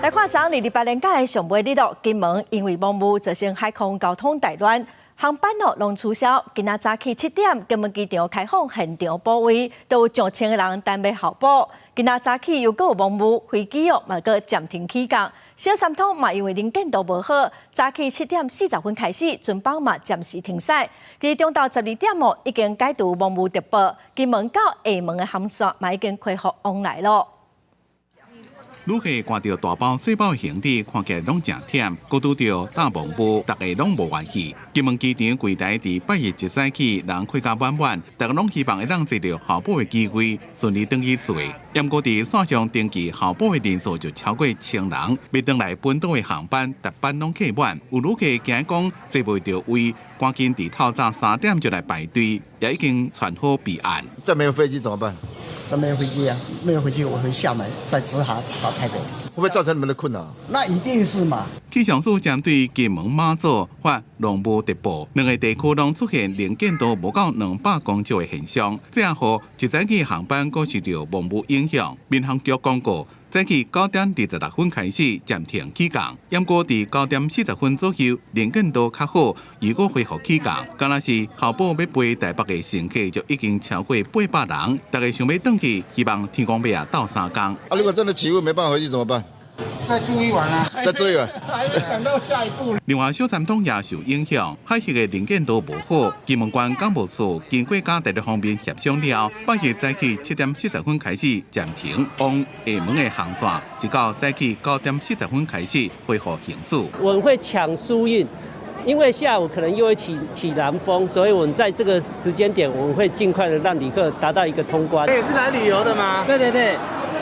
來看昨昏28連假的上尾日咯，金門因為濛霧造成海空交通大亂，航班咯攏取消。今仔早起7點，金門機場開放現場補位，都有上千个人等欲候補。今仔早起又閣有濛霧，飛機哦嘛閣暫停起降。小三通嘛因為能見度無好，早起7點40分開始，船班嘛暫時停駛。佇中晝12點哦，已經解除濛霧特報，金門到廈門的航線嘛已經恢復往來咯。旅客掛著大包細包的行李，看起來攏誠忝，閣拄著大濛霧，逐个攏無願意。金門機場櫃台佇拜日一早起，人排甲滿滿，逐个攏希望會當坐著候補的機位，順利轉去厝。毋過佇線上登記候補的人數就超過千人，欲轉來本島的航班，逐班攏客滿。有旅客驚講坐袂著位，趕緊佇透早3點就來排隊，也已經傳好備案。這沒有飛機怎麼辦？這沒有飛機啊，沒有飛機，我回廈門再直航到台北。會不會造成你們的困擾？那一定是嘛。氣象署針對金門馬祖發濃霧特報，兩个地區攏出現能見度無夠200公尺的現象，這也予一早起航班閣受著濛霧影響。民航局公告，早起9點26分開始暫停起降，毋過佇9點40分左右，能見度較好，又閣恢復起降。敢若是候補欲飛台北的乘客就已經超過800人，逐个想欲轉去，希望天公伯啊鬥相共。啊，如果真的起霧沒辦法回去怎麼辦？再住一晚啊！再住一晚，還沒想到下一步。另外，小三通也受影響，海域的能見度無好。金門縣港務處經過佮大陸方面協商了，拜日早起7點40分開始暫停往廈門的航線，直到早起9點40分開始恢復行駛。我們會搶疏運，因為下午可能又會起南風，所以我們在這個時間點，我們會盡快的讓旅客達到一個通關。也是來旅遊的嗎？對對對。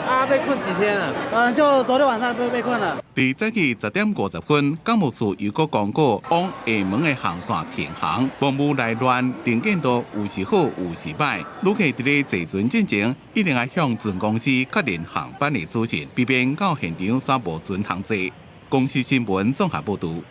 啊！被困幾天了？嗯，就昨天晚上被困了。佇早起10點50分，港務處又閣公告往廈門的航線停航，濛霧來亂，能見度有時好有時䆀。旅客佇咧坐船進前，一定愛向船公司確認航班的資訊，避免到現場煞無船通坐。公視新聞綜合報導。